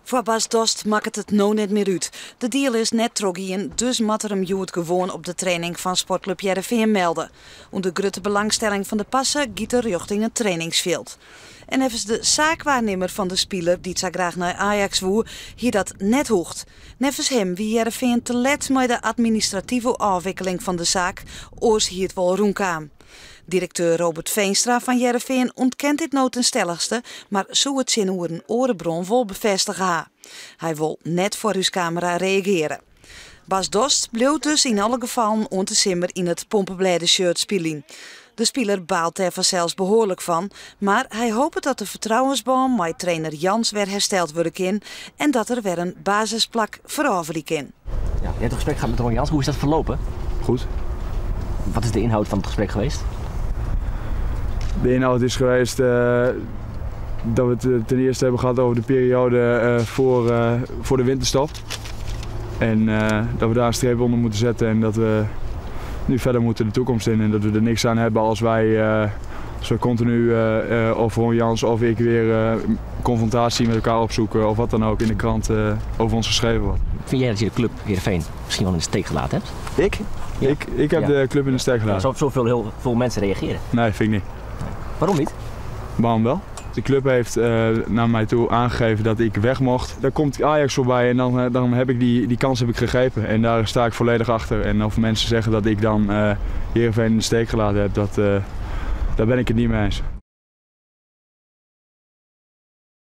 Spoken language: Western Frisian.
Foar Bas Dost makket it no net mear út. De deal is net trochgien, dus moat er him hjoed gewoan op de training fan Sportklup Hearrenfean melde. Under grutte belangstelling fan de parse giet er rjochting it trainingsfjild. En neffens de saakwaarnimmer fan de spiler dy't sa graach nei Ajax woe, hie dat net hoegd. Neffens him wie Hearrenfean te let mei de administrative ôfwikkeling fan de saak, oars hie it wol rûnkaam. Direkteur Robert Veenstra fan Hearrenfean ûntkent dit no ten stellichste, mar soe it tsjinoer in oare bron wol befêstige ha. Hy wol net foar ús kamera reagearje. Bas Dost bliuwt dus yn alle gefallen oant de simmer yn it pompeblêdeshirt spyljen. De spiler baalt dêr fansels behoarlik fan, mar hy hopet dat de fertrouwensbân mei trainer Jans wer hersteld wurde kin en dat er wer in basisplak ferôverje kin. Ja, je hebt een gesprek gehad met Ron Jans. Hoe is dat verlopen? Goed. Wat is de inhoud van het gesprek geweest? De inhoud is geweest dat we het ten eerste hebben gehad over de periode voor de winterstop. En dat we daar een streep onder moeten zetten en dat we nu verder moeten de toekomst in. En dat we er niks aan hebben als we continu of Ron Jans of ik weer confrontatie met elkaar opzoeken of wat dan ook in de krant over ons geschreven wordt. Vind jij dat je de club Heerenveen misschien wel in de steek gelaten hebt? Ik? Ja. Ik heb Ja. de club in de steek gelaten. Ja, zoveel heel veel mensen reageren. Nee, vind ik niet. Nee. Waarom niet? Waarom wel? De club heeft naar mij toe aangegeven dat ik weg mocht. Daar komt Ajax voorbij en dan heb ik die kans heb ik gegrepen. En daar sta ik volledig achter. En of mensen zeggen dat ik dan Heerenveen in de steek gelaten heb, daar ben ik het niet mee eens.